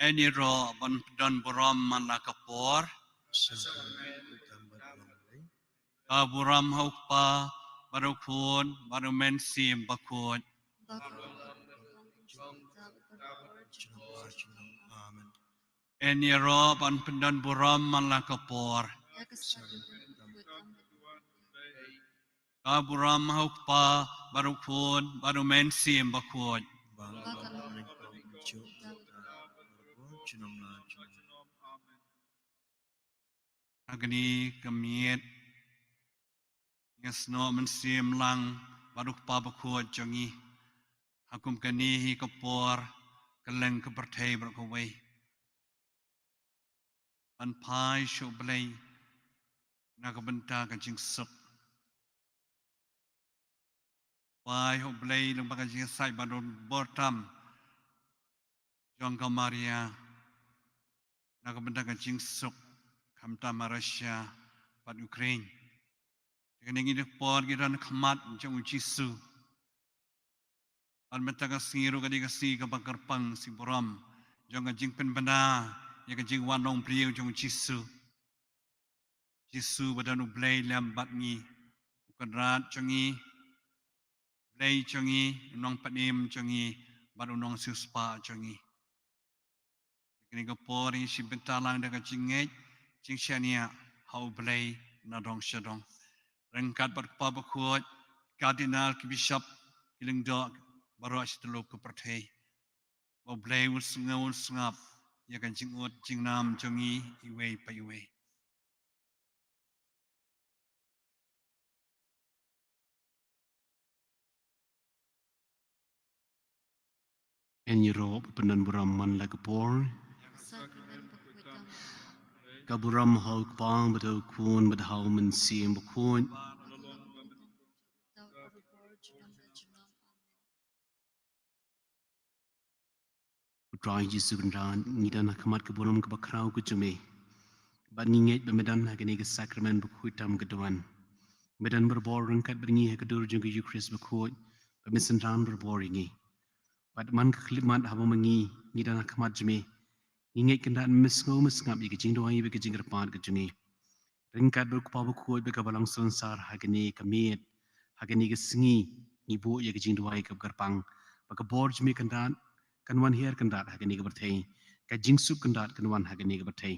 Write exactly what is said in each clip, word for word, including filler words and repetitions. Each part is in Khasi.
Ngi ïaroh ban pyndonkam burom man la ka por. Ka burom ha u Kpa, bad u Khun, bad u Mynsiem Bakhuid. Amen. Ngi ïaroh ban pyndonkam burom man la ka por. Ka burom ha u Kpa, bad u Khun, bad u Mynsiem Bakhuid. Ha kane ka miet ngi ïasnoh mynsiem lang bad u Kpa Bakhuid jong ngi. Ha kum kane hi ka por, ka lyngkha ka pyrthei baroh kawei. Ban phai sha u Blei na ka bynta ka jingsuk. Phai ha u Blei lyngba ka jingïasaid bad u bor tam jong ka Maria na ka bynta ka jingsuk khamtam ha Russia bad Ukraine. Te kane ngi dei por ngi don ha khmat jong u Jisu. Bad mynta ka sngi ruh ka dei ka sngi kaba kyrpang, sngi burom jong ka jingpynbna ïa ka jingwan long briew jong u Jisu. Jisu ba don u Blei lem bad ngi, u Kynrad jong ngi, Blei jong ngi, u Nongpynim jong ngi, bad u Nongsiewspah jong ngi. Kane ka por ngi shim bynta lang da ka jingngeit, jingshaniah ha u Blei na dong sha dong. Ryngkat bad u Kpa Bakhuid, Cardinal, ki Bishop, ki Lyngdoh baroh shi tylli ka pyrthei. Ba u Blei un sngap, un sngap ïa ka jingud jingnam jong ngi iwei pa iwei. Ngi ïaroh ban pyndonkam burom man la ka por. Ka burom ha u Kpa, bad ha u Khun, bad ha u Mynsiem Bakhuid. U Trai Jisu Kynrad, ngi don ha khmat ka burom kaba khraw ka jong me. Bad ngi ngeit ba me don ha kane ka sakramen bakhuid tam ka duwan. Me don barabor ryngkat bad ngi ha ka dur jong ka Eukharist bakhuid, ba me synran barabor ïa ngi. Bad man ka khyllipmat haba ma ngi ngi don ha khmat jong me, ngi ngeit kynrad me sngew me sngap ïa ka jingduwai bad ka jingkyrpad ka jong ngi. Ryngkat bad u Kpa bakhuid bad ka Balang Salonsar ha kane ka miet, ha kane ka sngi, ngi buh ïa ka jingduwai kaba kyrpang ba ka bor jong me kynrad kan wan hiar kynrad ha kane ka pyrthei, ka jingsuk kynrad kan wan ha kane ka pyrthei.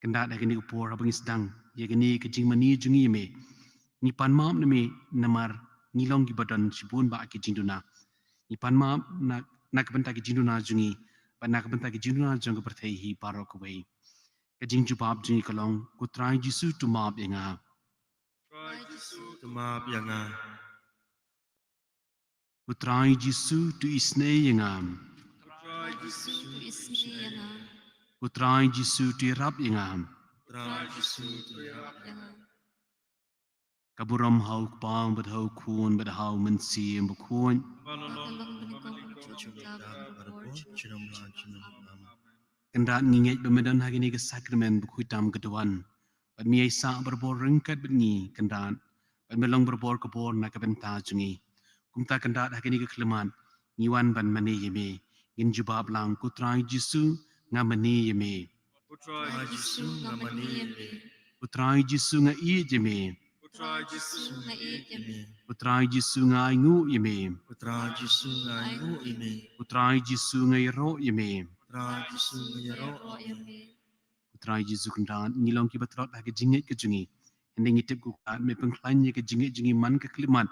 Kynrad ha kane ka por haba ngi sdang ïa kane ka jingmane jong ngi ïa me, ngi pan map na me namar ngi long kiba don shibun bah ki jingduna. Ngi pan map na, na ka bynta ki jingduna jong ngi bad na ka bynta ki jingduna jong ka pyrthei hi baroh kawei. Ka jingjubab jong ngi ka long, ko Trai Jisu, to map ïa nga. Trai Jisu, to map ïa nga. Ko Trai Jisu, to isynei ïa nga. Trai Jisu, to isynei ïa nga. Ko Trai Jisu, to ïarap ïa nga. Trai Jisu, to ïarap ïa nga. Ka burom ha u Kpa bad ha u Khun bad ha u Mynsiem Bakhuid. Ba la long, ba la long, ba la long, ba la long. Kynrad ngi ngeit ba me don ha kane ka sakramen bakhuid tam ka duwan. Bad me ïai sah barabor ryngkat bad ngi kynrad. Bad me long barabor ka bor na ka bynta jong ngi. Kumta kynrad ha kane ka khyllipmat ngi wan ban mane ïa me. Ngin jubab lang, ko Trai Jisu, nga mane ïa me. Ko Trai Jisu, nga mane ïa me. Ko Trai Jisu, nga ïeit ïa me. Ko Trai Jisu, nga ïeit ïa me. Ko Trai Jisu, nga ainguh ïa me. Ko Trai Jisu, nga ainguh ïa me. Ko Trai Jisu, nga ïaroh ïa me. Ko Trai Jisu, nga ïaroh ïa me. Ko Trai Jisu, kynrad ngi long kiba tlot ha ka jingngeit ka jong ngi. Hynrei ngi tip, ko Kpa, me pynkhlaiñ ïa ka jingngeit jong ngi man ka khyllipmat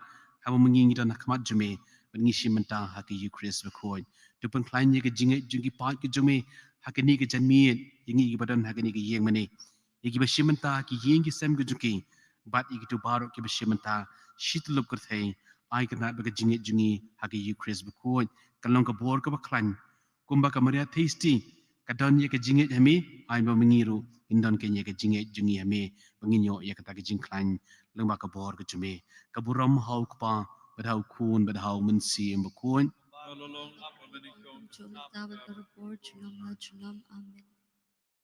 haba ma ngi ngi don ha khmat jong me bad ngi shim bynta ha ka Ïukharist bakhuid. To pynkhlaiñ ïa ka jingngeit jong ki paid ka jong me ha kane ka janmiet, ïa ngi kiba don ha kane ka ïing mane, ïa kiba shim bynta ha ki ïing ki sem ka jong ki, bad ïa kito baroh kiba shim bynta shi tyllup kyrthei. Ai kynrad ba ka jingngeit jong ngi ha ka Ïukharist bakhuid kan long ka bor kaba khlaiñ. Kumba ka Maria Theisotti ka don ïa ka jingngeit ha me, ai ba ma ngi ruh ngin don keiñ ïa ka jingngeit jong ngi ha me, ba ngin ïoh ïa kata ka jingkhlaiñ lyngba ka bor ka jong me. Ka burom ha u Kpa bad ha u Khun bad ha u Mynsiem Bakhuid. Ba la long, ba la long, ba la long.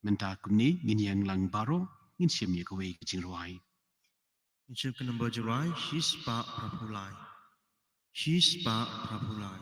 Mynta kumne ngin ïeng lang baroh, ngin shim ïa kawei ka jingrwai. Ngin shim ka number jingrwai, shispah phra phew lai. Shispah phra phew lai.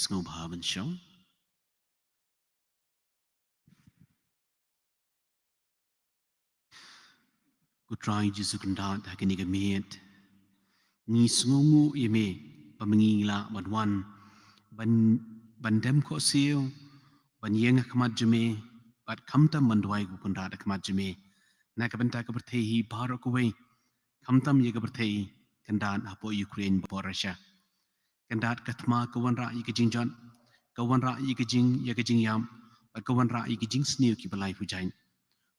Sngewbha ban shong. Ko Trai Jisu Kynrad, ha kane ka miet ngi sngewnguh ïa me ba ma ngi ngi lah ban wan ban, ban dem khohsiew, ban ïeng ha khmat jong me, bad khamtam ban duwai ko Kynrad ha khmat jong me na ka bynta ka pyrthei hi baroh kawei, khamtam ïa ka pyrthei Kynrad hapoh Ukraine bad Russia. Kynrad ka thma ka wanrah ïa ka jingjot, ka wanrah ïa ka jing, ïa ka jingïap, bad ka wanrah ïa ka jingsniew kiba lai pujait.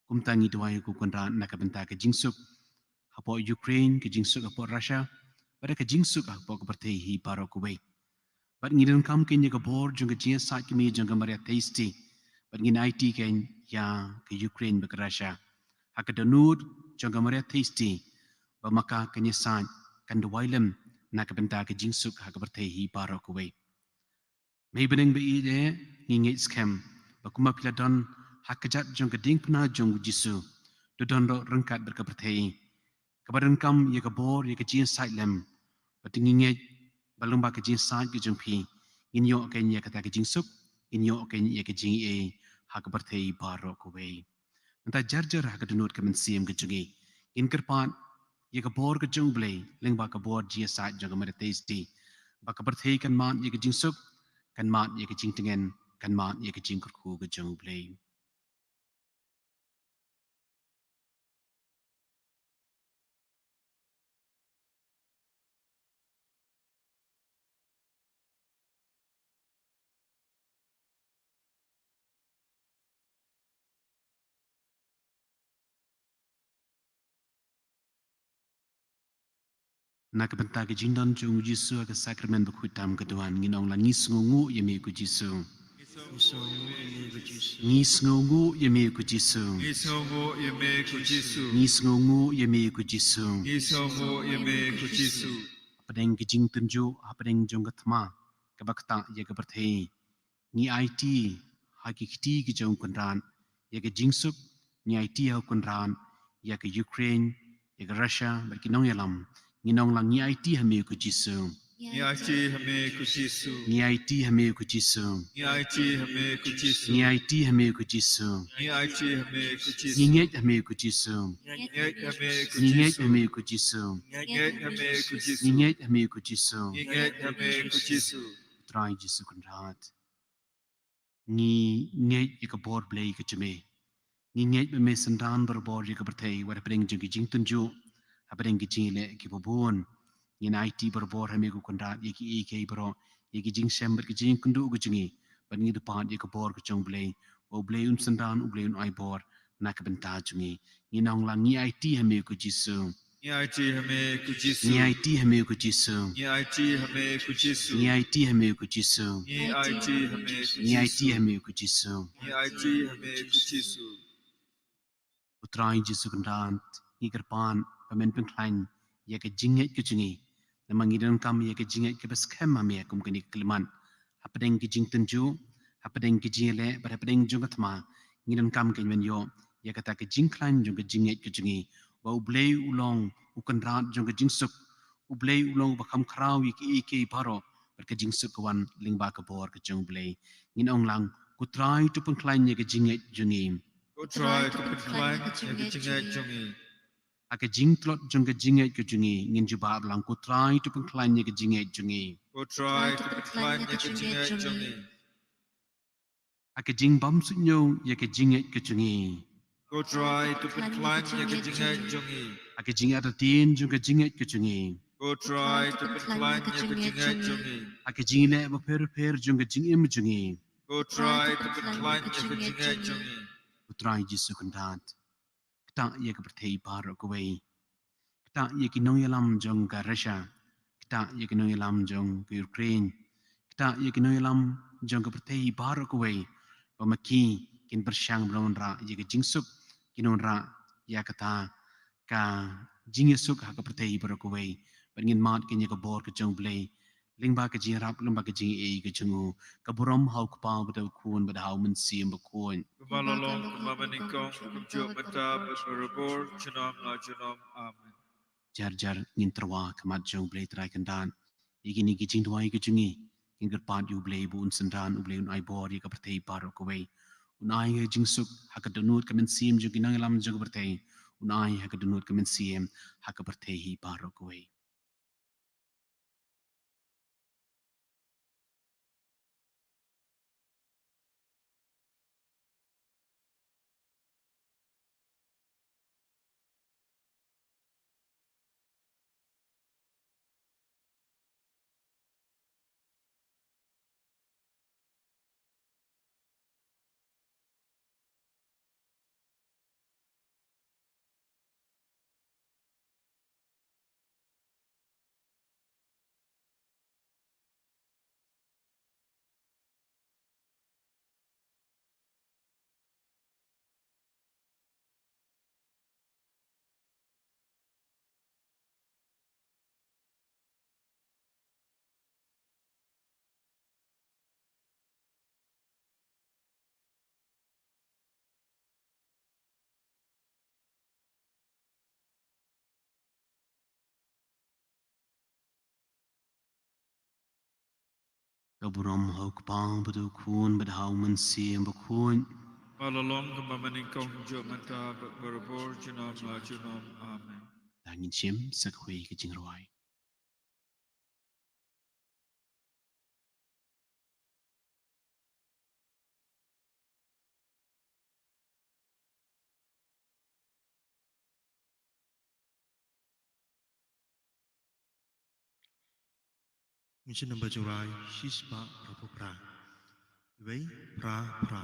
Kumta ngi duwai ko Kynrad na ka bynta ka jingsuk hapoh Ukraine, ka jingsuk hapoh Russia, bad ka jingsuk hapoh ka pyrthei hi baroh kawei. Bad ngi donkam kein ïa ka bor jong ka jingïasaid kmie jong ka Maria Theisotti. Bad ngin aiti kein ïa ka Ukraine bad ka Russia ha ka dohnud jong ka Maria Theisotti, ba ma ka kan ïasaid, kan duwai lem na ka bynta ka jingsuk ha ka pyrthei hi baroh kawei. Mei bneng ba ïeit eh, ngi ngeit skhem ba kumba phi la don ha kjat jong ka diengphna jong u Jisu, to don ruh ryngkat bad ka pyrthei kaba donkam ïa ka bor, ïa ka jingïasaid lem. Bad ngi ngeit ba lyngba ka jingïasaid ka jong phi ngin ïoh kein ïa kata ka jingsuk, ngin ïoh kein ïa ka jingaiei ha ka pyrthei baroh kawei. Mynta jar jar ha ka dohnud ka mynsiem ka jong ngi, ngin kyrpad ïa ka bor ka jong U Blei lyngba ka bor jingïasaid jong ka Maria Theisotti, ba ka pyrthei kan mad ïa ka jingsuk, kan mad ïa ka jingtngen, kan mad ïa ka jingkyrkhu ka jong U Blei. Na ka bynta ka jingdon jong u Jisu ha ka sakramen bakhuid tam ka duwan, ngin ong la: Ngi sngewnguh ïa me ko Jisu. Ngi sngewnguh ïa me ko Jisu. Ngi sngewnguh ïa me ko Jisu. Ngi sngewnguh ïa me ko Jisu. Ngi sngewnguh ïa me ko Jisu. Hapdeng ka jingtynjuh, hapdeng jong ka thma kaba ktah ïa ka pyrthei, ngi aiti ha ki kti ki jong u Kynrad, ïa ka jingsuk, ngi aiti ha u Kynrad, ïa ka Ukraine, ïa ka Russia, bad ki nongïalam, ngin ong lang ngi aiti ha me ko Jisu. Ngi aiti ha me ko Jisu. Ngi aiti ha me ko Jisu. Ngi aiti ha me ko Jisu. Ngi aiti ha me ko Jisu. Ngi aiti ha me ko Jisu. Ngi ngeit ha me ko Jisu. Ngi ngeit ha me ko Jisu. Ngi ngeit ha me ko Jisu. Ngi ngeit ha me ko Jisu. Ngi ngeit ha me ko Jisu. Ngi ngeit ha me ko Jisu. Trai Jisu Kynrad. Ngi ngeit ïa ka bor Blei ka jong me. Ngi ngeit ba me synran barabor ïa ka pyrthei, wat hapdeng jong ki jingtynjuh, hapdeng ki jingïaleh kiba bun. Ngin aiti barabor ha me ko Kynrad ïa kiei kiei baroh, ïa ki jingshem bad ki jingkynduh ka jong ngi. Bad ngi kyrpad ïa ka bor ka jong u Blei, ba u Blei un synran, u Blei un ai bor na ka bynta jong ngi. Ngin ong lang ngi aiti ha me ko Jisu. Ngi aiti ha me ko Jisu. Ngi aiti ha me ko Jisu. Ngi aiti ha me ko Jisu. Ngi aiti ha me ko Jisu. Ngi aiti ha me ko Jisu. Ngi aiti ha me ko Jisu. Ngi aiti ha me ko Jisu. U Trai Jisu Kynrad, ngi kyrpad ba men pynkhlaiñ ïa ka jingngeit ka jong ngi. Namar ngi donkam ïa ka jingngeit kaba skhem ha me kum kane ka khyllipmat. Hapdeng ki jingtynjuh, hapdeng ki jingïaleh, bad hapdeng jong ka thma, ngi donkam kein ban ïoh ïa kata ka jingkhlaiñ jong ka jingngeit ka jong ngi, ba u Blei u long u Kynrad jong ka jingsuk, u Blei u long uba kham khraw ïa kiei kiei baroh, bad ka jingsuk ka wan lyngba ka bor ka jong u Blei. Ngin ong lang, ko Trai to pynkhlaiñ ïa ka jingngeit jong ngi. Ko Trai to pynkhlaiñ ïa ka jingngeit jong ngi. Ha ka jingtlot jong ka jingngeit ka jong ngi, ngin jubab lang, ko Trai to pynkhlaiñ ïa ka jingngeit jong ngi. Ko Trai to pynkhlaiñ ïa ka jingngeit jong ngi. Ha ka jingbymsuidñiew ïa ka jingngeit ka jong ngi. Ko Trai to pynkhlaiñ ïa ka jingngeit jong ngi. Ha ka jingartatien jong ka jingngeit ka jong ngi. Ko Trai to pynkhlaiñ ïa ka jingngeit jong ngi. Ha ka jingïaleh bapher bapher jong ka jingim jong ngi. Ko Trai to pynkhlaiñ ïa ka jingngeit jong ngi. Ko Trai Jisu Kynrad, ktah ïa ka pyrthei baroh kawei. Ktah ïa ki nongïalam jong ka Russia. Ktah ïa ki nongïalam jong ka Ukraine. Ktah ïa ki nongïalam jong ka pyrthei baroh kawei. Ba ma ki kin pyrshang ban wanrah ïa ka jingsuk, kin wanrah ïa kata ka jingïasuk ha ka pyrthei baroh kawei. Bad ngin mad kein ïa ka bor ka jong u Blei, lyngba ka jingïarap, lyngba ka jingaiei ka jong u, ka burom ha u Kpa bad ha u Khun bad ha u Mynsiem Bakhuid. Kumba la long, kumba mynnyngkong, kumjuh mynta bad barabor, junom la junom. Amen. Jar jar ngin tyrwa ha khmat jong u Blei Trai Kynrad. Ïa kine ki jingduwai ki jong ngi, ngin kyrpad ïa u Blei ba un synran, u Blei un ai bor ïa ka pyrthei baroh kawei. Un ai ka jingsuk ha ka dohnud ka mynsiem jong ki nongïalam jong ka pyrthei. Un ai ha ka dohnud ka mynsiem ha ka pyrthei hi baroh kawei. Ka burom ha u Kpa bad ha u Khun bad ha u Mynsiem Bakhuid. Kumba la long, kumba mynnyngkong, kumjuh mynta bad barabor, junom la junom. Amen. To ngin shim sa kawei ka jingrwai. Ngin shim namba jingrwai shispah phra phew phra. Wei phra phra.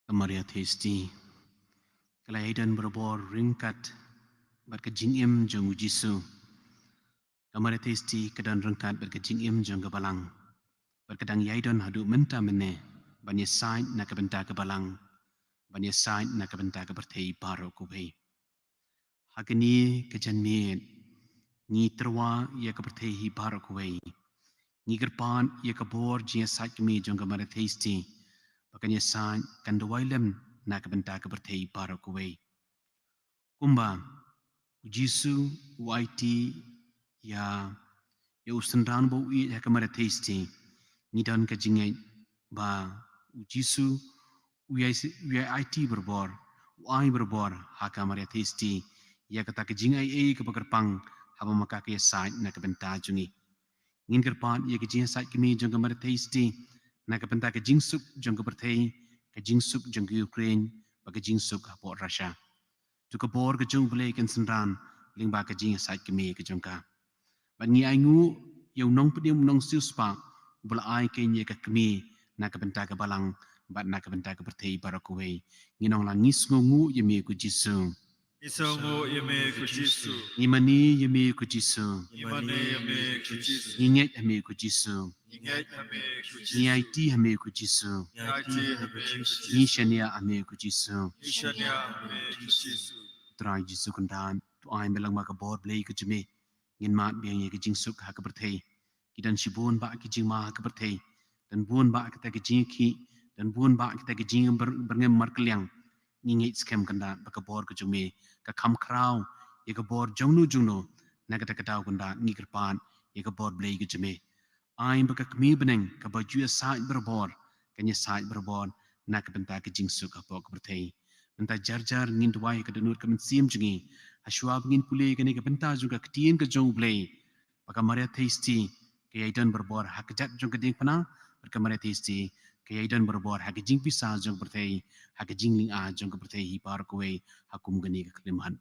Ka Maria Theisotti ka la ïaidon barabor ryngkat bad ka jingim jong u Jisu. Ka Maria Theisotti ka don ryngkat bad ka jingim jong ka Balang, bad ka dang ïaidon haduh mynta mynne ban ïasaid na ka bynta ka Balang. ban ïasaid na ka bynta ka pyrthei baroh kawei. Ha kane ka janmiet ngi tyrwa ïa ka pyrthei hi baroh kawei. Ngi kyrpad ïa ka bor jingïasaid kmie jong ka Maria Theisotti ba kan ïasaid, kan duwai lem na ka bynta ka pyrthei baroh kawei. Kumba u Jisu u aiti ïa, ïa u synran ba u ïeit ha ka Maria Theisotti, ngi don ka jingngeit ba u Jisu u ïai, u ïai aiti barabor, u ai barabor ha ka Maria Theisotti ïa kata ka jingai ei kaba kyrpang haba ma ka ka ïasaid na ka bynta jong ngi. Ngin kyrpad ïa ka jingïasaid kmie jong ka Maria Theisotti na ka bynta ka jingsuk jong ka pyrthei, ka jingsuk jong ka Ukraine, bad ka jingsuk hapoh Russia. To ka bor ka jong U Blei kan synran lyngba ka jingïasaid kmie ka jong ka. Bad ngi ainguh ïa u nongpynim, u nongsiewspah uba la ai keiñ ïa ka kmie na ka bynta ka balang bad na ka bynta ka pyrthei baroh kawei. Ngin ong lang, ngi sngewnguh ïa me ko Jisu. Ngi sngewnguh ïa me ko Jisu. Ngi mane ïa me ko Jisu. Ngi mane ïa me ko Jisu. Ngi ngeit ha me ko Jisu. Ngi ngeit ha me ko Jisu. Ngi aiti ha me ko Jisu. Ngi aiti ha me ko Jisu. Ngi shaniah ha me ko Jisu. Ngi shaniah ha me ko Jisu. Trai Jisu Kynrad, to ai me lama ka bor Blei ka jong me. Ngin mad biang ïa ka jingsuk ha ka pyrthei. Ki don shibun bah ki jingma ha ka pyrthei. Don bun bah kita ki jingkhih, don bun bah kita ki jingbyr-, byrngem markylliang. Ngi ngeit skhem Kynrad ba ka bor ka jong me ka kham khraw ïa ka bor jongno jongno. Na kata ka daw Kynrad ngi kyrpad ïa ka bor Blei ka jong me. Ai ba ka kmie bneng kaba ju ïasaid barabor kan ïasaid barabor na ka bynta ka jingsuk hapoh ka pyrthei. Mynta jar jar ngin duwai ha ka dohnud ka mynsiem jong ngi. Hashwa ba ngin pule kane ka bynta jong ka ktien ka jong U Blei, ba ka Maria Theisotti ka ïai don barabor ha kjat jong ka diengphna, bad ka Maria Theisotti ka ïai don barabor ha ka jingpisa jong ka pyrthei, ha ka jinglynga jong ka pyrthei hi baroh kawei ha kum kane ka khyllipmat.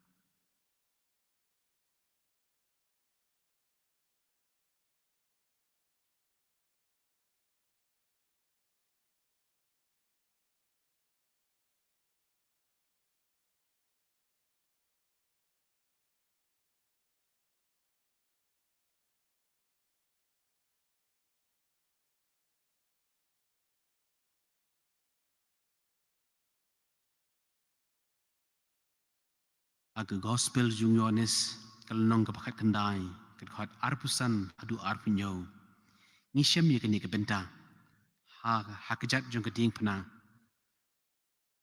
Ha ka Gospel jong u Ïoannis, ka lynnong kaba khatkhyndai, ka dkhot arphew san haduh arphew hynñiew. Ngi shem ïa kane ka bynta. Ha, ha kjat jong ka diengphna,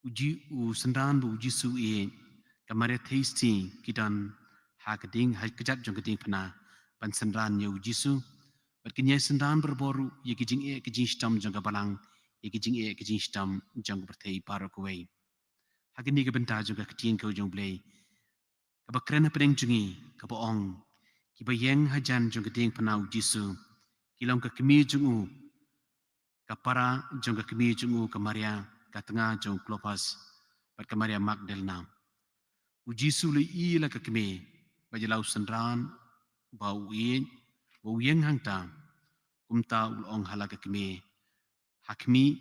u Ji-, u synran ba u Jisu u ïeit, ka Maria Theisotti, ki don ha ka dieng, ha kjat jong ka diengphna ban synran ïa u Jisu. Bad kin ïai synran barabor ruh ïa ki jingeh ki jingshitom jong ka balang, ïa ki jingeh ki jingshitom jong ka pyrthei baroh kawei. Ha kane ka bynta jong ka ktien ka jong U Blei kaba kren hapdeng jong ngi, kaba ong, kiba ïeng hajan jong ka diengphna u Jisu ki long ka kmie jong u, ka para jong ka kmie jong u ka Maria, ka tnga jong u Klopas, bad ka Maria Magdalena. U Jisu u la ïohi ïa la ka kmie, bad ïa la u synran ba u ïeit ba u ïeng hangta. Kumta u la ong ha la ka kmie, ha khmih,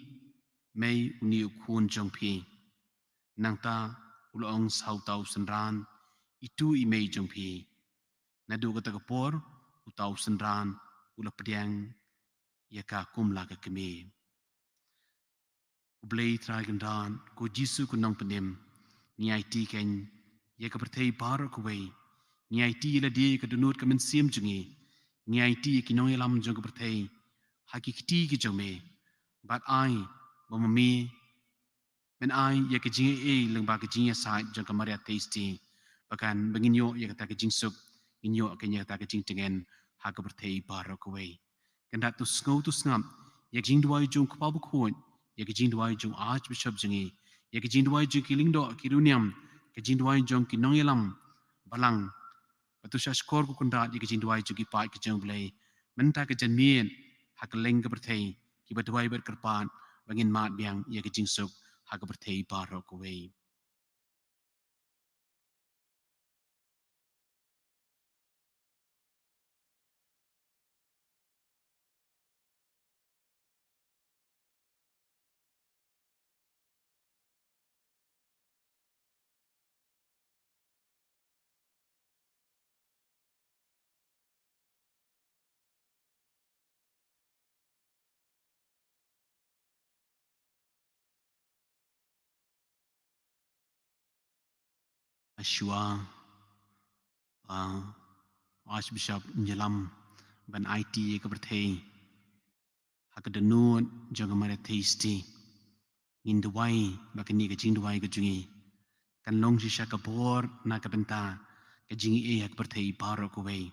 mei, une u khun jong phi. Nangta u la ong sa uta u synran, ito i mei jong phi. Naduh kata ka por uta u synran u la pdiang ïa ka kum la ka kmie. U Blei Trai Kynrad, ko Jisu ko Nongpynim, ngi aiti keiñ ïa ka pyrthei baroh kawei. Ngi aiti ïa lade, ka dohnud ka mynsiem jong ngi. Ngi aiti ïa ki nongïalam jong ka pyrthei ha ki kti ki jong me. Bad ai ba ma me men ai ïa ka jingaiei lyngba ka jingïasaid jong ka Maria Theisotti, ba kan, ba ngin ïoh ïa kata ka jingsuk, ngin ïoh keiñ ïa kata ka jingtngen ha ka pyrthei baroh kawei. Kynrad, to sngew to sngap ïa ka jingduwai jong u Kpa Bakhuid, ïa ka jingduwai jong u Archbishop jong ngi, ïa ka jingduwai jong ki lyngdoh ki riewniam, ka jingduwai jong ki nongïalam balang. Bad to shahshkor ko Kynrad ïa ka jingduwai jong ki paid ki jong U Blei mynta ka janmiet ha kylleng ka pyrthei, kiba duwai bad kyrpad ba ngin mad biang ïa ka jingsuk ha ka pyrthei baroh kawei. Shuwa, uh, Archbishop Nyalam ban aiti ïa ka pyrthei ha ka dohnud jong ka Maria Theisotti. Ngin duwai ba kane ka jingduwai ka jong ngi kan long shisha ka bor na ka bynta ka jingaiei ha ka pyrthei baroh kawei.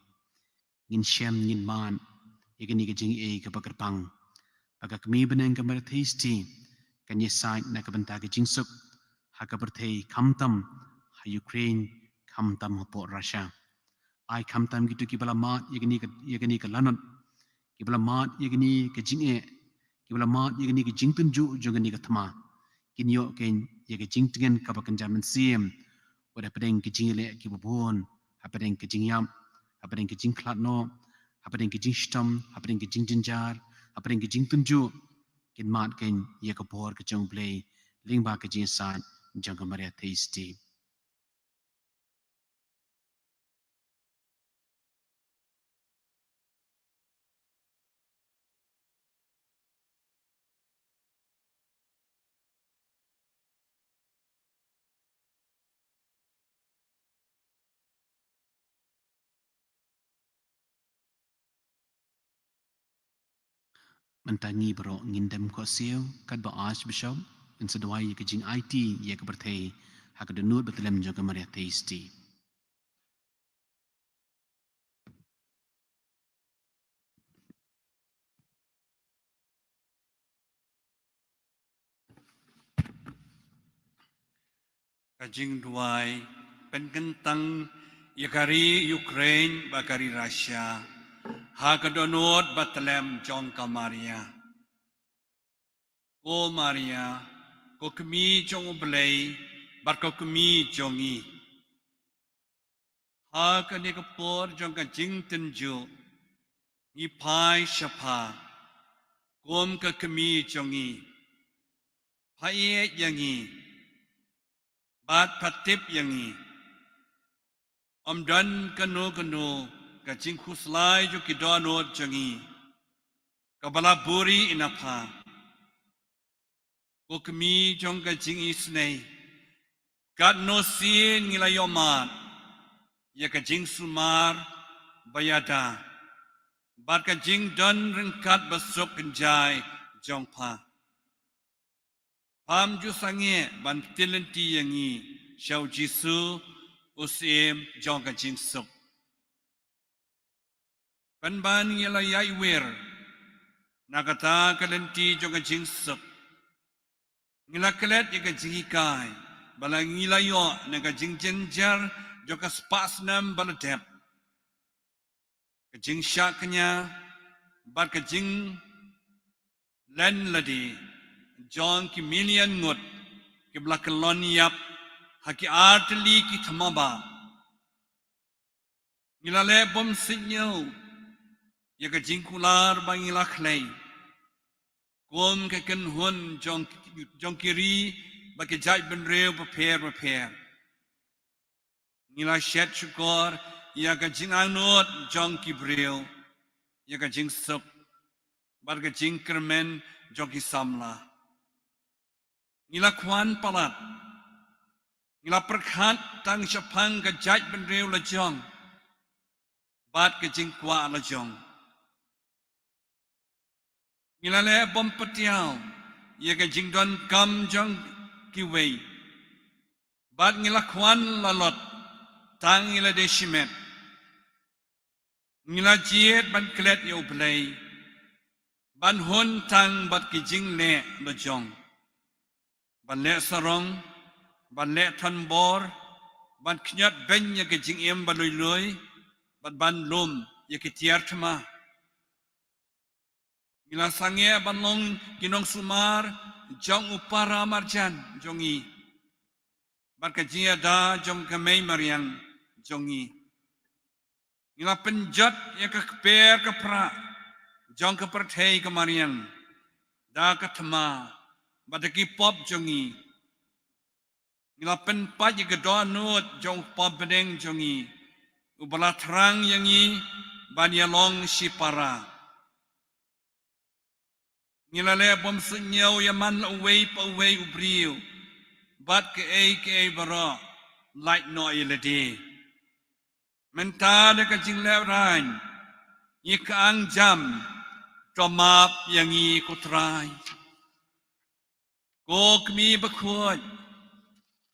Ngin shem, ngin mad ïa kane ka jingaiei kaba kyrpang ba ka kmie bneng ka Maria Theisotti kan ïasaid na ka bynta ka jingsuk ha ka pyrthei, khamtam ha Ukraine, khamtam hapoh Russia. Ai khamtam kito kiba la mad ïa kane ka, ïa kane ka lanot, kiba la mad ïa kane ka jingeh, kiba la mad ïa kane ka jingtynjuh jong kane ka thma, kin ïoh kein ïa ka jingtngen kaba kynja mynsiem, wat hapdeng ka jingïaleh kiba bun, hapdeng ka jingïap, hapdeng ka jingkhlad noh, hapdeng ka jingshitom, hapdeng ka jingjynjar, hapdeng ka jingtynjuh, kin mad kein ïa ka bor ka jong U Blei lyngba ka jingïasaid jong ka Maria Theisotti. Mynta ngi baroh ngin dem khohsiew katba Archbishop un sa duwai ïa ka jingaiti ïa ka pyrthei ha ka dohnud ba tlem jong ka Maria Theisotti. Ka jingduwai pynkyntang ïa ka ri Ukraine bad ka ri Russia ha ka dohnud ba tlem jong ka Maria. Ko Maria, ko kmie jong U Blei bad ko kmie jong ngi. Ha kane ka por jong ka jingtynjuh, ngi phai sha pha kum ka kmie jong ngi. Pha ïeit ïa ngi bad pha tip ïa ngi. Ym don kano kano ka jingkhuslai jong ki dohnud jong ngi kaba la buhrieh na pha. Ko kmie jong ka jingisynei, katno sien ngi la ïohmad ïa ka jingsumar ba ïada bad ka jingdon ryngkat ba suk kynjai jong pha. Pham ju sangeh ban kti lynti ïa ngi sha U Jisu, U Syiem jong ka jingsuk. Pynban ngi la ïai wir na kata ka lynti jong ka jingsuk. Ngi la klet ïa ka jinghikai ba la ngi la ïoh na ka jingjynjar jong ka spah snem ba la dep. Ka jingshah kñia bad ka jinglen lade jong ki million ngut kiba la kyllon ïap ha ki artylli ki thma bah. Ngi la leh bym suidñiew ïa ka jingkular ba ngi la khlei kum ka kynhun jong, jong ki ri bad ki jaitbynriew bapher bapher. Ngi la shet shukor ïa ka jingangnud jong ki briew ïa ka jingsuk bad ka jingkyrmen jong ki samla. Ngi la khwan palat, ngi la pyrkhat tang shaphang ka jaitbynriew lajong bad ka jingkwah lajong. Ngi la leh bym patiaw ïa ka jingdonkam jong kiwei bad ngi la khwan lalot tang ïa lade shimet. Ngi la jied ban klet ïa U Blei, ban hun tang bad ki jingleh lajong, ban leh sarong, ban leh thombor, ban kñiot beiñ ïa ka jingim ba luilui bad ban lum ïa ki tiar thma. Ngi la sangeh ban long ki nongsumar jong u para marjan jong ngi bad ka jingïada jong ka mei mariang jong ngi. Ngi la pynjot ïa ka kper ka prah jong ka pyrthei ka mariang da ka thma bad da ki pop jong ngi. Ngi la pynpait ïa ka dohnud jong u Kpa bneng jong ngi uba la thrang ïa ngi ban ïalong shipara. Ngi la leh bym suidñiew ïa man la uwei pa uwei u briew bad kaei kaei baroh lait noh ïa lade. Mynta da ka jinglehrain, ngi kang jam, to map ïa ngi ko Trai. Ko Kmie bakhuid,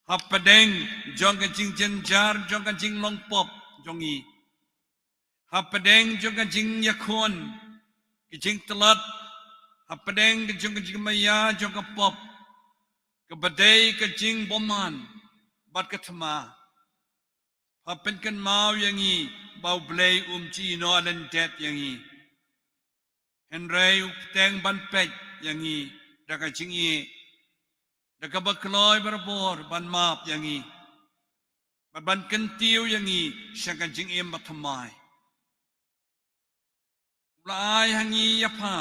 hapdeng jong ka jingjynjar jong ka jinglong pop jong ngi, hapdeng jong ka jingïakhun, ka jingtlot, hapdeng ka jong ka jingmaïa jong ka pop, kaba dei ka jingbymman bad ka thma. Hap pynkynmaw ïa ngi ba U Blei um ju ïehnoh lyndet ïa ngi, hynrei u bteng ban peit ïa ngi da ka jingïeit, da kaba kloi barabor ban map ïa ngi, bad ban kyntiew ïa ngi sha ka jingim bathymmai. U la ai ha ngi ïa pha,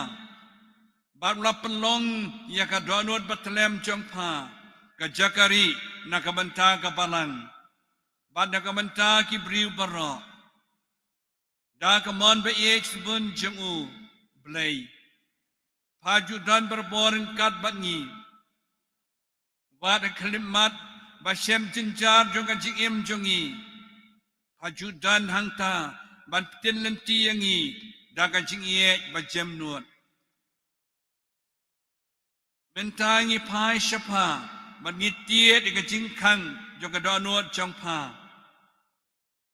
bad u la pynlong ïa ka dohnud bathylliem jong pha, ka jaka rieh na ka bynta ka balang, bad na ka bynta ki briew baroh. Da ka mon ba ïeit sbun jong U Blei, pha ju don barabor ryngkat bad ngi. Wat ha ka khyllipmat ba shem jynjar jong ka jingim jong ngi, pha ju don hangta ban pyntin lynti ïa ngi da ka jingïeit ba jemnud. Mynta ngi phai sha pha, bad ngi tied ïa ka jingkhang jong ka dohnud jong pha.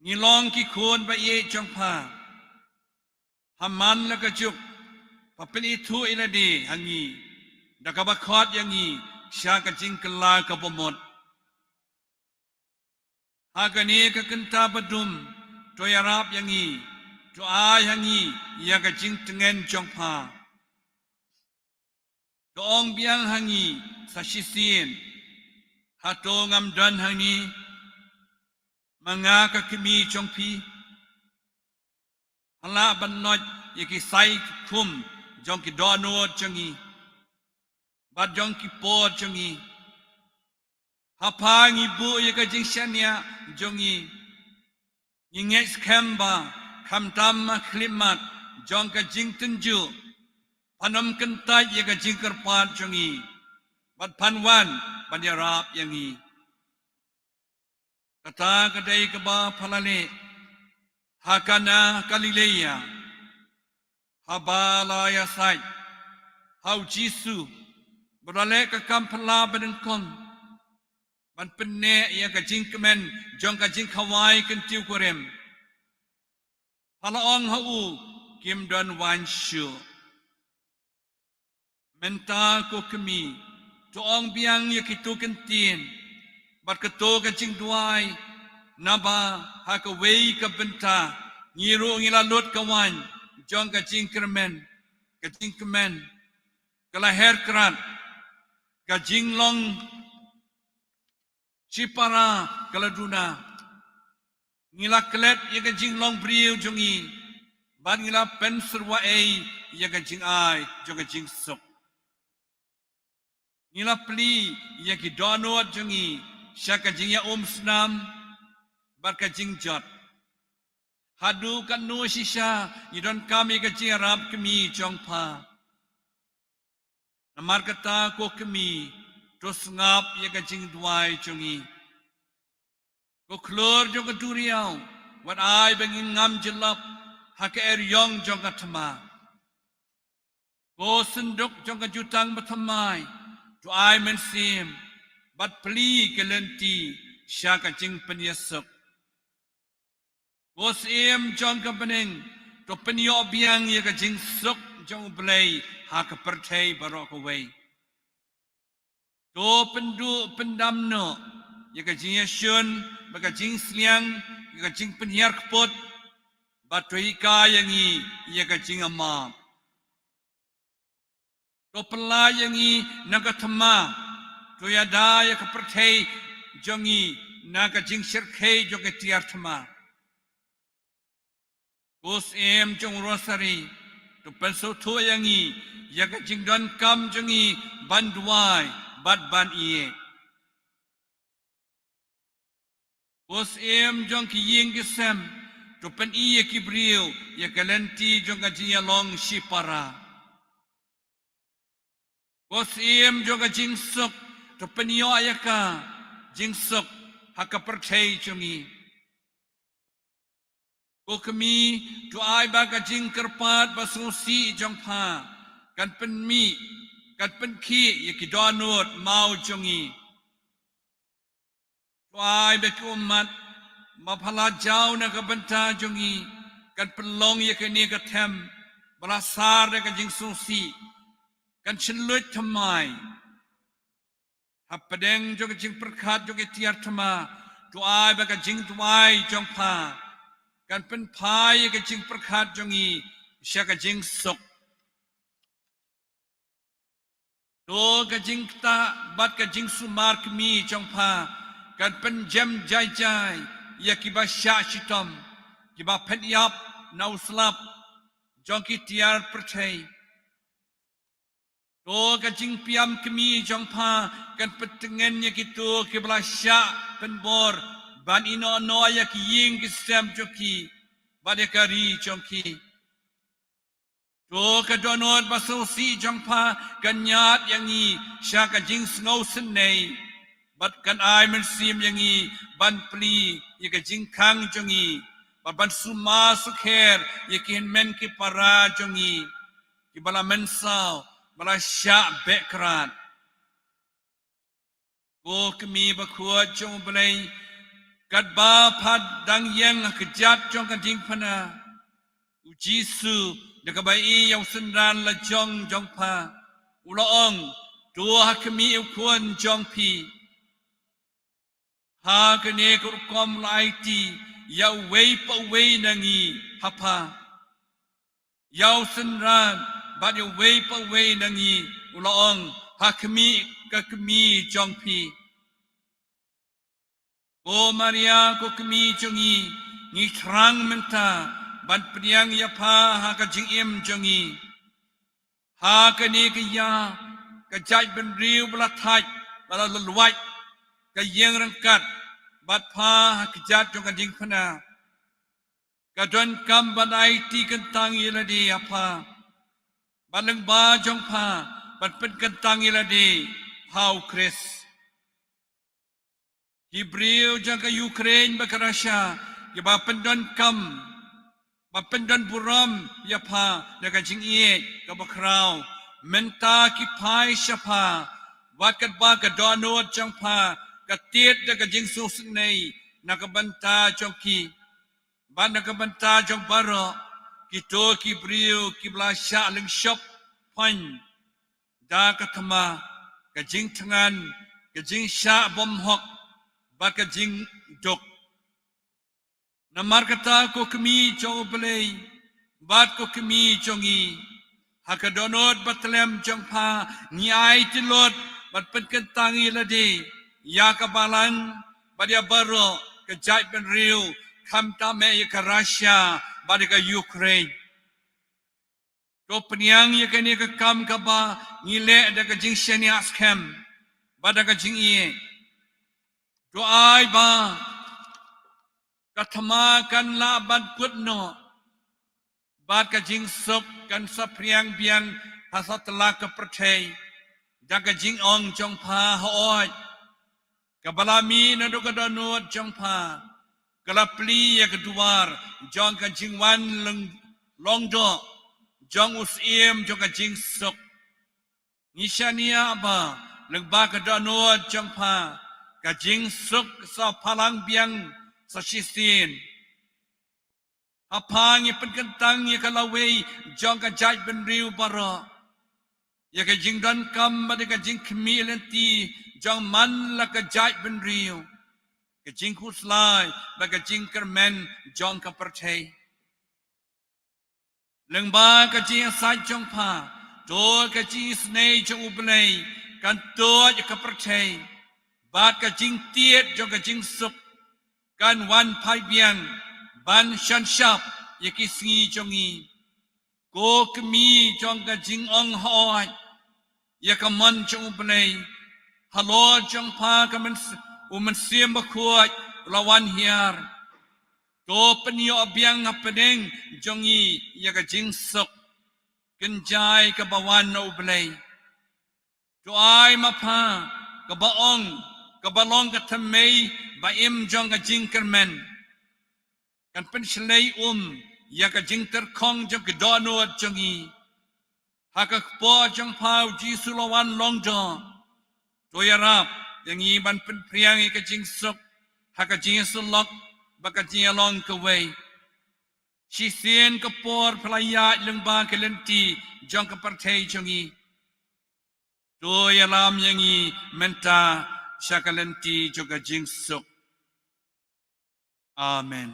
Ngi long ki khun ba ïeit jong pha. Ha man la ka juk, pha pynithuh ïa lade ha ngi, da kaba khot ïa ngi sha ka jingkylla kaba mut. Ha kane ka kynta badum, to ïarap ïa ngi, to ai ha ngi ïa ka jingtngen jong pha. To ong biang ha ngi sa shisien, hato ngam don hangne? Ma nga ka kmie jong phi. Pha lah ban noh ïa ki sai ki khum jong ki dohnud jong ngi, bad jong ki por jong ngi. Ha pha ngi buh ïa ka jingshaniah jong ngi. Ngi ngeit skhem ba khamtam ha ka khyllipmat jong ka jingtynjuh, phan ym kyntait ïa ka jingkyrpad jong ngi, bad phan wan ban ïarap ïa ngi. Kata ka dei kaba pha la leh ha Kana Galilea, haba la ïasaid ha U Jisu, bad la leh ka kam phylla banyngkong, ban pynneh ïa ka jingkmen jong ka jingkhawai kyntiew kurim. Pha la ong ha u, kim don waiñ shuh. Mynta ko kmie, to ong biang ïa kito ki ktien bad kato ka jingduwai, naba ha kawei ka bynta ngi ruh ngi la lut ka waiñ jong ka jingkyrmen, ka jingkmen ka la her krad, ka jinglong shipara ka la duna. Ngi la klet ïa ka jinglong briew jong ngi, bad ngi la pynsyrwa ei ïa ka jingai jong ka jingsuk. Ngi la plie ïa ki dohnud jong ngi sha ka jingïaumsnam bad ka jingjot. Haduh katno shisha ngi donkam ïa ka jingïarap kmie jong pha. Namar kata ko kmie, to sngap ïa ka jingduwai jong ngi. Ko khlur jong ka duriaw, wat ai ba ngin ngam jyllop ha ka eriong jong ka thma. Ko synduk jong ka jutang bathymmai, to ai mynsiem bad plie ka lynti sha ka jingpynïasuk. Ko Syiem jong ka bneng, to pynïoh biang ïa ka jingsuk jong U Blei ha ka pyrthei baroh kawei. To pynduh pyndam noh ïa ka jingïashun bad ka jingsliang, ïa ka jingpynhiar kput, bad to hikai ïa ngi ïa ka jingmap. To pyllait ïa ngi na ka thma, to ïada ïa ka pyrthei jong ngi na ka jingshyrkhei jong ka tiar thma. Ko Syiem jong u Rosari, to pynsngewthuh ïa ngi ïa ka jingdonkam jong ngi ban duwai bad ban ïeit. Ko Syiem jong ki ïing ki sem, to pyni ïa ki briew ïa ka lynti jong ka jingïalong shipara. Ko Syiem jong ka jingsuk, to pynïoh ïa ka jingsuk ha ka pyrthei jong ngi. Ko Kmie, to ai ba ka jingkyrpad ba sngewsih jong pha kan pynmih, kan pynkhih ïa ki dohnud maw jong ngi. To ai ba ki ummat ba pha la jaw na ka bynta jong ngi kan pynlong ïa kane ka them ba la sar da ka jingsngewsih, kan shynluid thymmai. Hapdeng jong ka jingpyrkhat jong ki tiar thma, to ai ba ka jingduwai jong pha kan pynphai ïa ka jingpyrkhat jong ngi sha ka jingsuk. To ka jingktah bad ka jingsumar kmie jong pha kan pynjem jai jai ïa kiba shah shitom, kiba phet ïap na u slap jong ki tiar pyrthei. To ka jingpiam kmie jong pha kan pyntngen ïa kito kiba la shah pynbor ban ïehnoh noh ïa ki ïing ki sem jong ki bad ïa ka ri jong ki. To ka dohnud ba sngewsih jong pha kan ñiad ïa ngi sha ka jingsngewsynei bad kan ai mynsiem ïa ngi ban plie ïa ka jingkhang jong ngi bad ban sumar sukher ïa ki hynmen ki para jong ngi kiba la mynsaw, ba la shah beh krad. Ko Kmie bakhuid jong U Blei, katba pha dang ïeng ha kjat jong ka diengphna, U Jisu da kaba ïeit ïa u synran lajong jong pha u la ong, to ha khmih ïa u khun jong phi. Ha kane ka rukom u la aiti ïa uwei pa uwei na ngi ha pha. Ïa u synran bad ïa uwei pa uwei na ngi u la ong, ha khmih ka kmie jong phi. Ko Maria, ko kmie jong ngi, ngi thrang mynta ban pdiang ïa pha ha ka jingim jong ngi. Ha kane ka ïa ka jaitbynriew ba la thait, ba la lwait ka ïing ryngkat bad pha ha kjat jong ka diengphna, ka donkam ban aiti kyntang ïa lade ha pha bad lyngba jong pha ban pynkyntang ïa lade ha U Khrist. Ki briew jong ka Ukraine bad ka Russia kiba pyndonkam, ba pyndon burom ïa pha da ka jingïeit kaba khraw, mynta ki phai sha pha, wat katba ka dohnud jong pha ka tied da ka jingsngewsynei na ka bynta jong ki bad na ka bynta jong baroh kito ki briew kiba la shah lyngshop pyn da ka thma, ka jingthngan, ka jingshah bymhok bad ka jingduk. Namar kata, ko kmie jong U Blei bad ko kmie jong ngi, ha ka dohnud bathlem jong pha ngi aiti lut bad pynkyntang ïa lade, ïa ka balang bad ïa baroh ka jaitbynriew, khamtam eh ïa ka Russia bad ïa ka Ukraine. To pdiang ïa kane ka kam kaba ngi leh da ka jingshaniah skhem bad da ka jingïeit. To ai ba ka thma kan lah ban kut noh bad ka jingsuk kan saphriang biang ha satlak ka pyrthei da ka jingong jong pha hooid, kaba la mih naduh ka dohnud jong pha, ka la plie ïa ka duwar jong ka jingwan long, long doh jong u Syiem jong ka jingsuk. Ngi shaniah ba lyngba ka dohnud jong pha ka jingsuk sa phalang biang sa shisien. Ha pha ngi pynkyntang ïa ka lawei jong ka jaitbynriew baroh, ïa ka jingdonkam bad ïa ka jingkhmih lynti jong man la ka jaitbynriew, ka jingkhuslai bad ka jingkyrmen jong ka pyrthei. Lyngba ka jingïasaid jong pha, to ka jingisynei jong U Blei kan tuid ïa ka pyrthei bad ka jingtied jong ka jingsuk kan wan phai biang ban shan shap ïa ki sngi jong ngi. Ko kmie jong ka jingong hooid, ïa ka mon jong U Blei, halor jong pha ka myns-, u Mynsiem Bakhuid u la wan hiar. To pynïoh biang hapdeng jong ngi ïa ka jingsuk kynjai kaba wan na U Blei. To ai ma pha kaba ong, kaba long ka thymmei ba im jong ka jingkyrmen kan pynshlei um ïa ka jingtyrkhong jong ki dohnud jong ngi. Ha ka kpoh jong pha U Jisu la wan long doh. To ïarap ïa ngi ban pynphriang ïa ka jingsuk ha ka jingïasyllok bad ka jingïalong kawei. Shisien ka por pha la ïaid lyngba ka lynti jong ka pyrthei jong ngi. To ïalam ïa ngi mynta sha ka lynti jong ka jingsuk. Amen.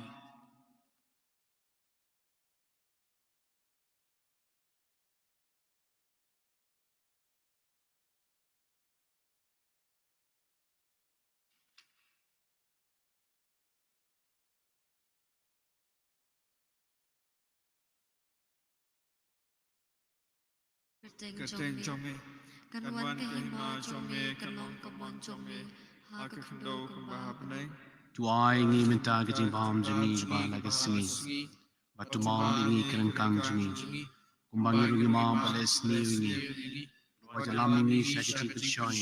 Kyrteng jong me, kan wan ka hima jong me, kan long ka mon jong me ha ka khyndew kumba ha bneng. To ai ïa ngi mynta ka jingbam jong ngi kaba la ka sngi. Bad to map ïa ngi ki ryngkang jong ngi, kumba ngi ruh ngi map bad leh sniew ïa ngi. Wat ïalam ïa ngi sha ka jingpynshoi,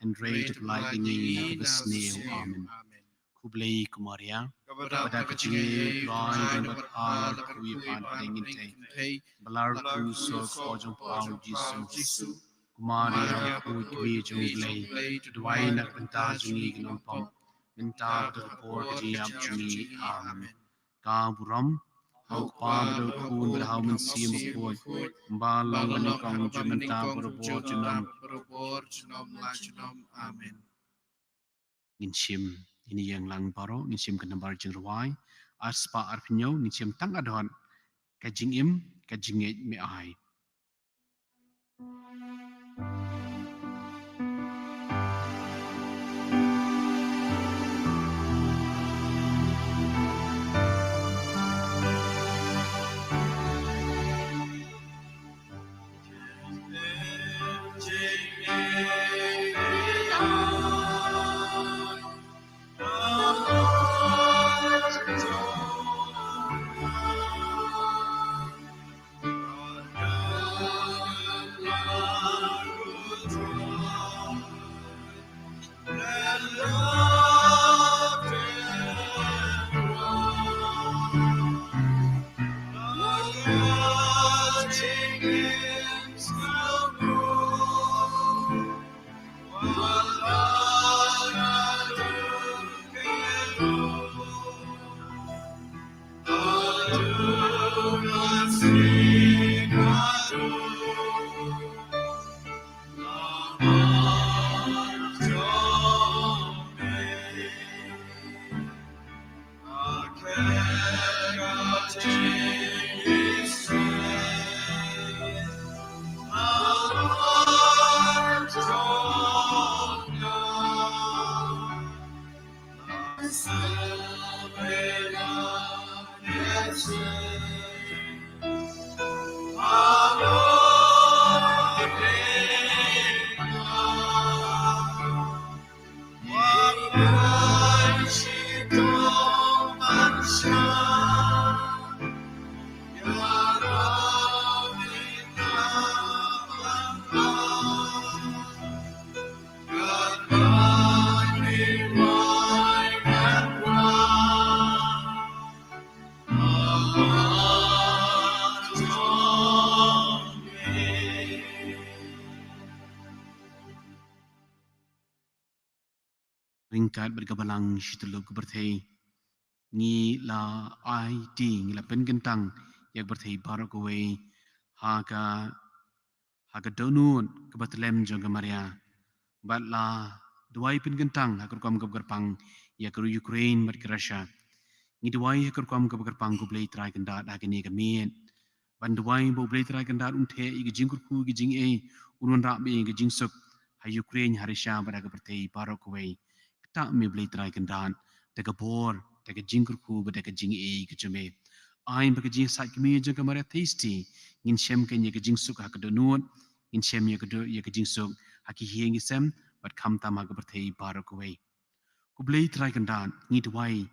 hynrei to pynlait ïa ngi na kaba sniew. Amen. Khublei ko Maria, kaba da ka jingïeit, U Trai u don bad pha, la kyrkhu ïa pha na pdeng kynthei, bad la kyrkhu sa u kpoh jong pha U Jisu. Ko Maria, khuid kmie jong U Blei, to duwai na ka bynta jong ngi ki nongpop, mynta bad ha ka por ka jingïap jong ngi. Amen. Ka burom ha U Kpa bad ha U Khun bad ha U Mynsiem Bakhuid, kumba long ka nyngkong, mynta bad barabor junom. Amen. Ngin shim, ngin ïeng lang baroh, ngin shim ka nambar jingrwai ar spah arphew hynñiew, ngin shim tang adon, Ka Jingim, Ka Jingngeit Me Ai. Ryngkat bad ka balang shi tyllup ka pyrthei, ngi la aiti, ngi la pynkyntang ïa ka pyrthei baroh kawei ha ka, ha ka dohnud kaba tlem jong ka Maria. Bad la duwai pynkyntang ha ka rukom kaba kyrpang ïa ka ri Ukraine bad ka Russia. Ngi duwai ha ka rukom kaba kyrpang, ko Blei Trai Kynrad, ha kane ka miet, ban duwai ba U Blei Trai Kynrad un theh ïa ka jingkyrkhu, ka jingaiei, un wanrah beit ïa ka jingsuk ha Ukraine, ha Russia bad ha ka pyrthei baroh kawei. Ktah me Blei Trai Kynrad da ka bor, da ka jingkyrkhu bad da ka jingaiei ka jong me. Ai ba ka jingïasaid kmie jong ka Maria Theisotti, ngin shem kein ïa ka jingsuk ha ka dohnud, ngin shem ïa ka doh, ïa ka jingsuk ha ki ïing ki sem bad khamtam ha ka pyrthei baroh kawei. Ko Blei Trai Kynrad, ngi duwai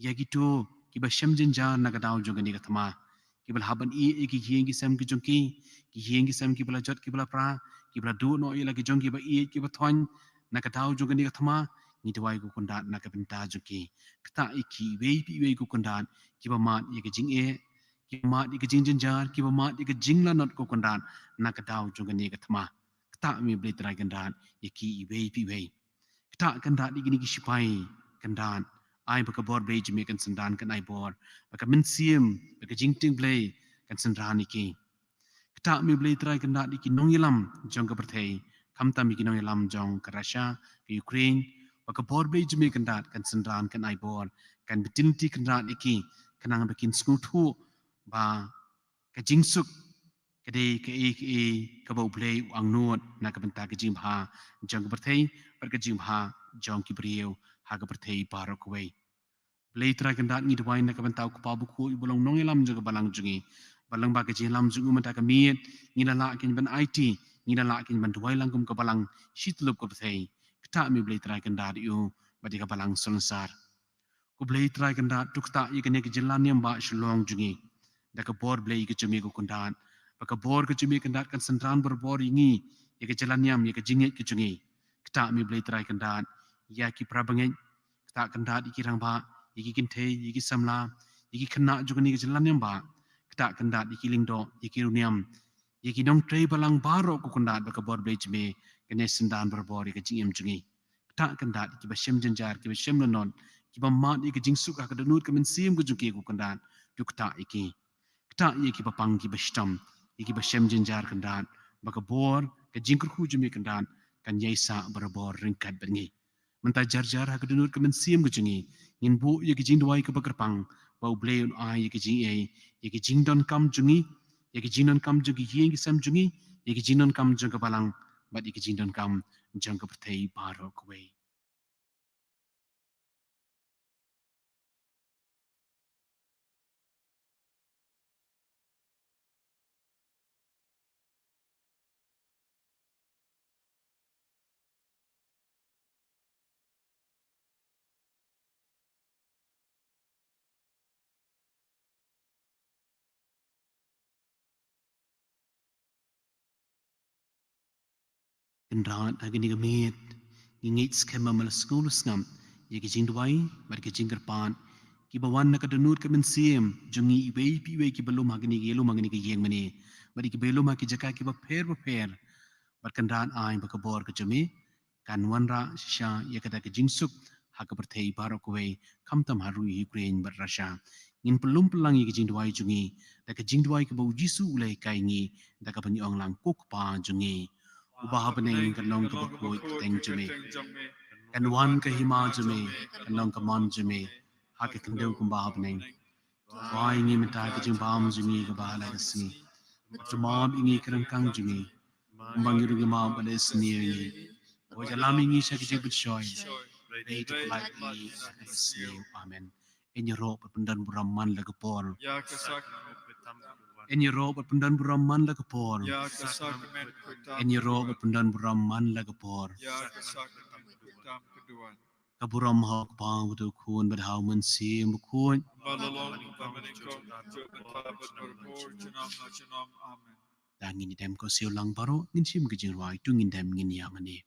ïa kito kiba shem jynjar na ka daw jong kane ka thma, kiba la hap ban ïeh ïa ki ïing ki sem ki jong ki, ki ïing ki sem kiba la jot, kiba la pra, kiba la duh noh ïa la ki jong kiba ïeit kiba thoiñ na ka daw jong kane ka thma, Ngi duwai ko Kynrad na ka bynta jong ki. Ktah ïa ki iwei pa iwei ko Kynrad, kiba mad ïa ka jingeh, kiba mad ïa ka jingjynjar, kiba mad ïa ka jinglanot ko Kynrad na ka daw jong kane ka thma. Ktah me Blei Trai Kynrad ïa ki iwei pa iwei. Ktah Kynrad ïa kine ki sipai Kynrad. Ai ba ka bor Blei jong me kan synran kan ai bor, ba ka mynsiem, ba ka jingtieng Blei kan synran ïa ki. Ktah me Blei Trai Kynrad ïa ki nongïalam jong ka pyrthei, khamtam ïa ki nongïalam jong ka Russia, ka Ukraine, ba ka bor Blei jong me Kynrad kan synran kan ai bor, kan btin lynti Kynrad ïa ki, khnang ba kin sngewthuh ba ka jingsuk ka dei kaei kaei kaba U Blei u angnud na ka bynta ka jingbha jong ka pyrthei bad ka jingbha jong ki briew ha ka pyrthei baroh kawei. Blei Trai Kynrad, ngi duwai na ka bynta u Kpa Bakhuid uba long nongïalam jong ka balang jong ngi. Ba lyngba ka jingïalam jong u mynta ka miet, ngi la lah kein ban aiti, ngi la lah kein ban duwai lang kum ka balang shi tyllup ka pyrthei. Ktah me Blei Trai Kynrad ïa u bad ïa ka balang Sonsar. Ko Blei Trai Kynrad, to ktah ïa kane ka jylla niam ba Shillong jong ngi da ka bor Blei ka jong me ko Kynrad. Ba ka bor ka jong me Kynrad kan synran barabor ïa ngi, ïa ka jylla niam, ïa ka jingngeit ka jong ngi. Ktah me Blei Trai Kynrad ïa ki para bangeit. Ktah Kynrad ïa ki rangbah, ïa ki kynthei, ïa ki samla, ïa ki khynnah jong kane ka jylla niam ba. Ktah Kynrad ïa ki lyngdoh, ïa ki riewniam, ïa ki nongtrei balang baroh ko Kynrad, ba ka bor Blei jong me kan ïa synran barabor ïa ka jingim jong ngi. Ktah Kynrad ïa kiba shem jynjar, kiba shem lanot, kiba mad ïa ka jingsuk ha ka dohnud ka mynsiem ka jong ki ko Kynrad. To ktah ïa ki. Ktah ïa kiba pang kiba shitom, ïa kiba shem jynjar Kynrad, ba ka bor ka jingkyrkhu jong me Kynrad kan ïai sah barabor ryngkat bad ngi. Mynta jar jar ha ka dohnud ka mynsiem ka jong ngi, ngin buh ïa ka jingduwai kaba kyrpang, ba U Blei un ai ïa ka jingïeit, ïa ka jingdonkam jong ngi, ïa ka jingdonkam jong ki ïing ki sem jong ngi, ïa ka jingdonkam jong ka balang, bad ïa ka jingdonkam jong ka pyrthei baroh kawei. Kynrad, ha kane ka miet ngi ngeit skhem ba me la sngew la sngap ïa ki jingduwai bad ki jingkyrpad kiba wan na ka dohnud ka mynsiem jong ngi iwei pa iwei kiba lum ha kane, ki lum ha kane ka ïing mane, bad kiba lum ha ki jaka kiba pher bapher. Bad Kynrad, ai ba ka bor ka jong me kan wanrah shisha ïa kata ka jingsuk ha ka pyrthei baroh kawei, khamtam ha ri Ukraine bad Russia. Ngin pynlum pynlang ïa ka jingduwai jong ngi da ka jingduwai kaba U Jisu u la hikai ngi, da kaba ngi ong lang, Ko Kpa jong ngi uba ha bneng, kan long kaba khuid ka kyrteng jong me, kan wan ka hima jong me, kan long ka mon jong me ha ka khyndew kumba ha bneng. Duwai ïa ngi mynta ka jingbam jong ngi kaba ha la ka sngi. Bad to map ïa ngi ki ryngkang jong ngi, kumba ngi ruh ngi map bad la sniew ïa ngi. Wat ïalam ïa ngi sha ka jingpynshoi, hynrei to pynlait ïa ngi na ka jong ka sngi. Amen. Yn ïaroh bad pyndon burom man la ka por. Ïa ka sakrament khuid tam ka duwan. Yn ïaroh bad pyndon burom man la ka por. Ïa ka sakrament khuid tam ka duwan. Yn ïaroh bad pyndon burom man la ka por. Ïa ka sakrament khuid tam ka duwan. Ka burom ha U Kpa, bad ha U Khun, bad ha U Mynsiem Bakhuid. Ba la long kumba mynnyngkong, mynta bad barabor, junom la junom. Amen. Tang ngin ïa dem ko siew lang baroh, ngin shim ka jingrwai, to ngin dem ngin ïa mane.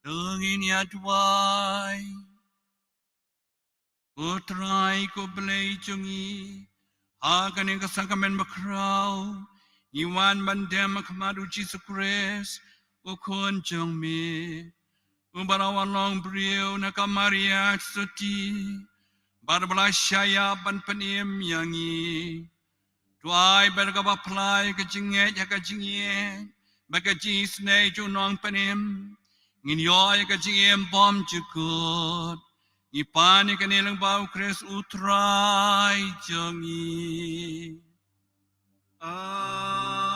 To ngin ïa duwai. Ko Trai, ko Blei jong ngi, ha kane ka sakramen bakhraw ngi wan ban dem ha khmat U Jisu Khrist, U Khun jong me, uba la wan long briew na ka Maria Theisotti, bad ba la shah ïap ban pynim ïa ngi. To ai ba da kaba pla ïa ka jingngeit ha ka jingïeit bad ka jingisynei jong u Nongpynim, ngin ïoh ïa ka jingim bymjukut. Ngi pan ïa kane lyngba U Khrist U Trai jong ngi. Amen.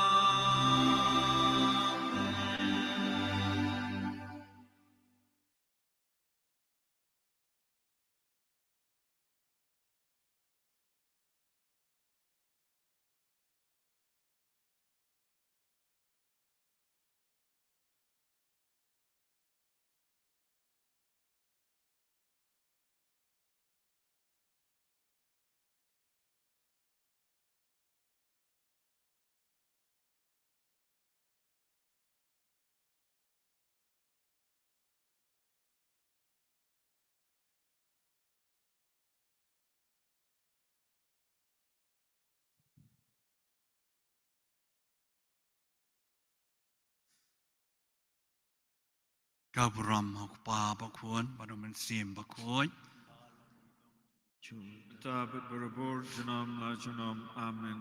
Ka burom ha u Kpa bad u Khun bad u Mynsiem Bakhuid. Shu ta bad barabor, junom la junom. Amen.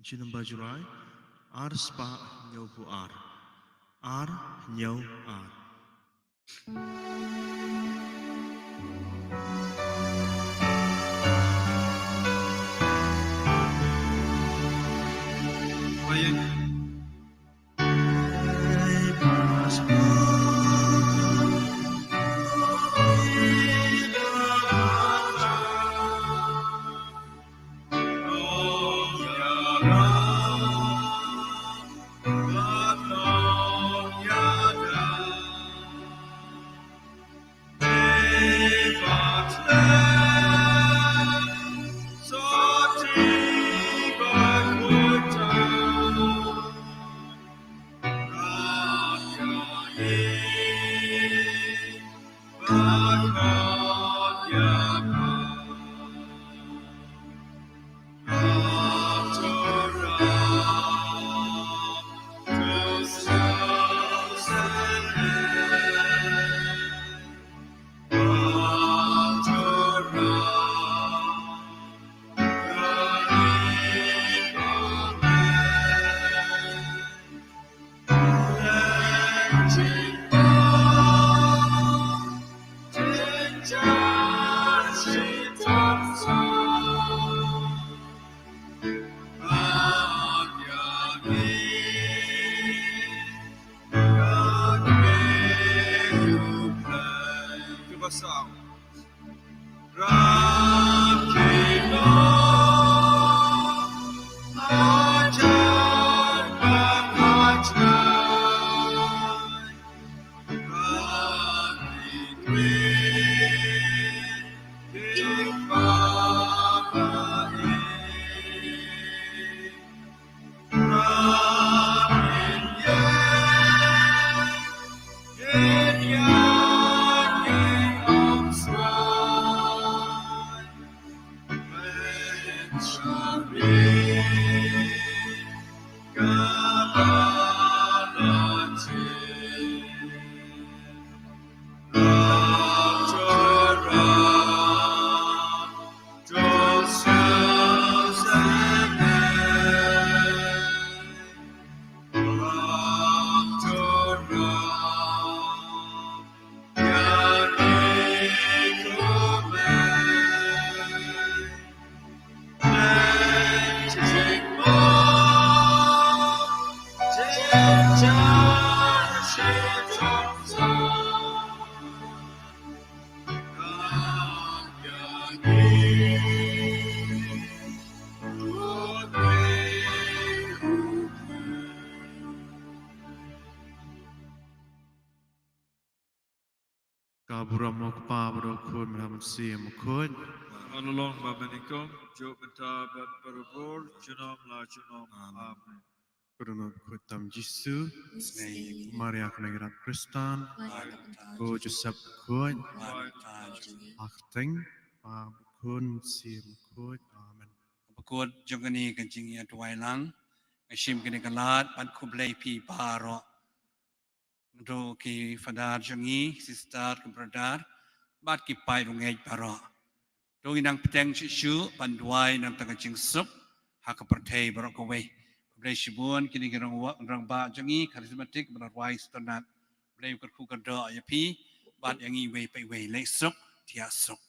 Jingim ba Jurai, ar spah hynñiew phew ar. Ar hynñiew ar. Abraham, Kpa, Bro, Khun, Bro, Mynsiem Bakhuid. Ba la long, ba nyngkong, jong mynta bad barabor, junom la junom. Amen. Bro, Bakhuid tam Jisu. Maria, Kane Grad Kristan. Ko Joseph Bakhuid. Akteng, Pa, Khun, Mynsiem Bakhuid. Amen. Bakhuid jong kane ka jingïaduwai lang. Nga shim kane ka lad ban khublei phi baroh. Naduh ki father jong ngi, sister, ki brother, bad ki paid rangeit baroh. To ngi nang bteng shuh shuh ban duwai na ka bynta ka jingsuk ha ka pyrthei baroh kawei. Khublei shibun kine ki rangbah jong ngi charismatic ba la rwai sngewtynnat. Khublei kyrkhu kyrdoh ïa phi bad ïa ngi iwei pa iwei. Leit suk, thiah suk.